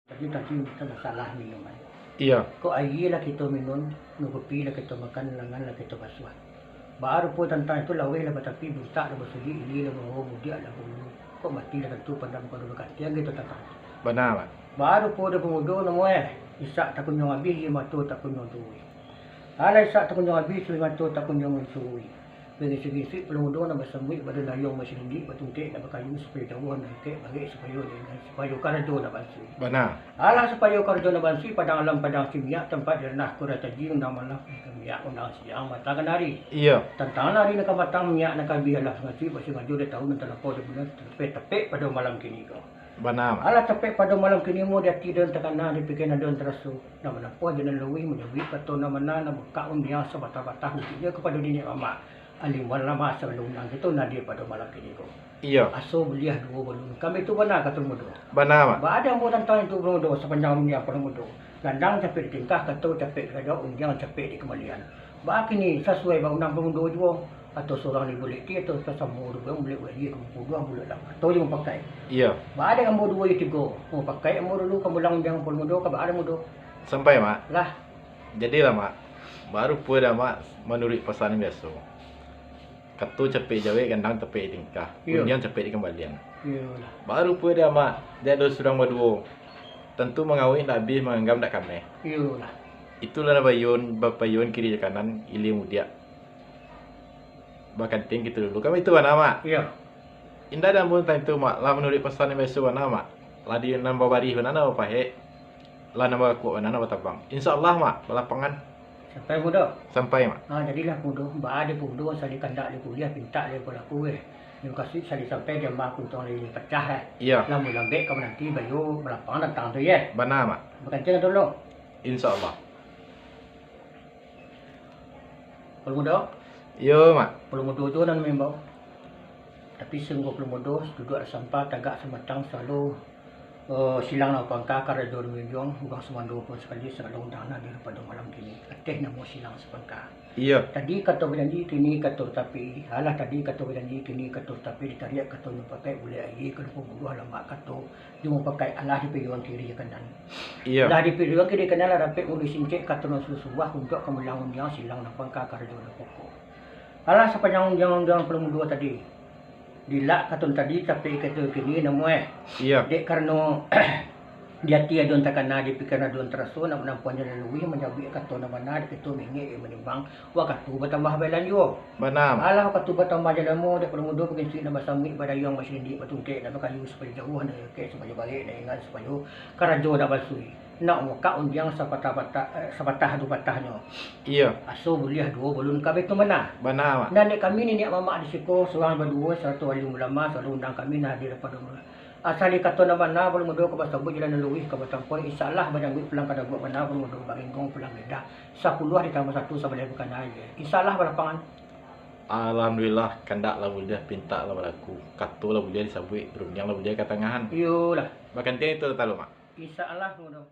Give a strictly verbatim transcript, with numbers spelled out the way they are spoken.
Tadi, tadi kita masalah minum, kan. Iyo. Kok aia lah kito minum, kopi lah kito makan, langan lah kito basuah. Baa rupo tantang itu, laweh lah batapi, buntak lah basulik, ilia lah bawawo, budiak lah baulu. Kok mati lah tantu, pandam ka dulu katiang kito tantang itu. Bana, Mak. Baa rupo dek pamudo namo eh, isak takunyuang abih, ilia mato takunyuang tuo. Alah isak takunyuang abih, ilia mato takunyuang tuo. Bangisuik-ngisuik pamudo nan basambuik, badan layuang basilindik, batungkek nak bakayu, supayo jauah nak angkek, barek supayo diingat, supayo karajo nak bansui. Bana. Alah supayo karajo nak bansui, padang alam padang simiak, tampek di ranah kurai taji, undang malam, minyak undang siang, matangkan ari. Iyo. Tantang ari nan ka matang, minyak nan ka abih, alah sangajo, basangajo di taun nan talampau, di bulan, tapek-tapek pado malam kini ko. Bana, Mak. Alah tapek pado malam kini mo, di ati den takana, di pikiran den taraso. Nan manampuah jalan luruih, manjabuik kato nan bana, nan bukak undiang sabatah-batah, untuaknyo kapado niniak mamak, alim ulama, sagalo undang kito nan hadir pado malam kini ko. Iyo. Aso buliah duo balun, kami tu bana kato mudo. Bana, Mak. Baa dek ambo tantang itu, Pamudo, sapanjang rundiang Pamudo. Gandang capek di tingkah, kato capek di gadok, undiang capek di kambalian. Baa kini, sasuai baundang Pamudo juo, atau surang di bulek ti, atau sasamo duduak bulek wali, ka mupudua bulek lah, kato jo mapakai. Iyo. Baa dek ambo duo jo tigo, mapakai ambo dulu ka mulang undiang Pamudo, ka baa dek Pamudo? Sampai, Mak. Lah. Jadilah, Mak. Baa rupo dek Mak manuruik pasan biaso. Kato capek jawek, gandang capek di tingkah, Iyo. Undiang capek di kambalian. Iyolah. Baa rupo dek Mak, dek ado surang baduo. Tantu mangawik ndak abih, manganggam ndak kameh. Iyolah. Itulah nan bayuan, bapayuan kiri jo kanan, ilia mudiak. Bakantiang kito dulu. Kan itu bana, Mak? Iyo. Indak ado ambo tantang itu, Mak. Lah manuruik pasan nan biaso bana, Mak. Lah di nan babarih bana nan bapahek. Lah nan bakuak bana nan batabang. Insya Allah, Mak, balapangan. Sampai, Pamudo? Sampai, Mak. Ha, jadilah, Pamudo. Baa dek Pamudo, sali kandak lai kuliah, pintak lai balaku, eh. Nyo kasih sali sampai, jambang kuntuang lai pacah, eh. Iyo. Lah mulambek ka mananti, bayo balapangan datang tu, eh. Bana, Mak. Bakantiang dulu. Insya Allah. Pamudo? Iyo, Mak. Pamudo juo nan maimbau. Tapi sungguah Pamudo, duduak sampah, tagak sabatang, salalu, eh, silang nan bapangka, karajo nan manjunjuang, urang sumando pun sakali, sagalo undangan hadir pado malam kini, ateh namo silang sapangka. Iyo. Tadi kato bajanji, kini kato tapi, alah tadi kato bajanji, kini kato tapi, ditariak kato nyo pakai, bulek aia ka lumpuang buluah, lamak kato, jo mapakai, alah dipayuang kiri kanan. Iyo. Lah dipayuang kiri kanan, lah dapek muluik singkek, kato nan susuah, untuak ka mulang undiang, silang nan bapangka, karajo nan bapokok. Alah sapanjang undiang-undiang Pamudo tadi, dilak kato nan tadi, capek kato nan kini namo eh. Iyo. Dek karano di ati ado nan takana, di pikiran ado nan taraso, nak manampuah jalan luruih, manjabuik kato nan bana, dek kito mangek jo manimbang, wakatu batambah bajalan juo. Bana. Alah wakatu batambah jalan mo, dek Pamudo, bangisuik nan basambuik, badayuang basilindik, batungkek nan bakayu, supayo jauah nan angkek, supayo barek nan ingat, supayo karajo nan bansui. Nak mukak undiang sapatah patah, eh, sapatah duo patahnyo. Iyo. Aso buliah duo balun, kami tu bana. Bana, Mak. Nan dek kami niniak mamak di siko, surang baduo, sarato alim ulama, salalu undang kami nan hadir pado malam. Asali kato nan bana, Pamudo, ka basabuik jalan nan luruih ka batampuah, insya Allah bajangguik pulang ka daguak bana, Pamudo, baringgong pulang lidah, sapuluah ditambah satu sabaleh bakana aia. Insya Allah balapangan. Alhamdulillah, kandak lah buliah, pintak lah balaku, kato lah buliah disabuik, rundiang lah buliah katangahan. Iyolah. Bakantiang itu talo, Mak. Insya Allah, Pamudo.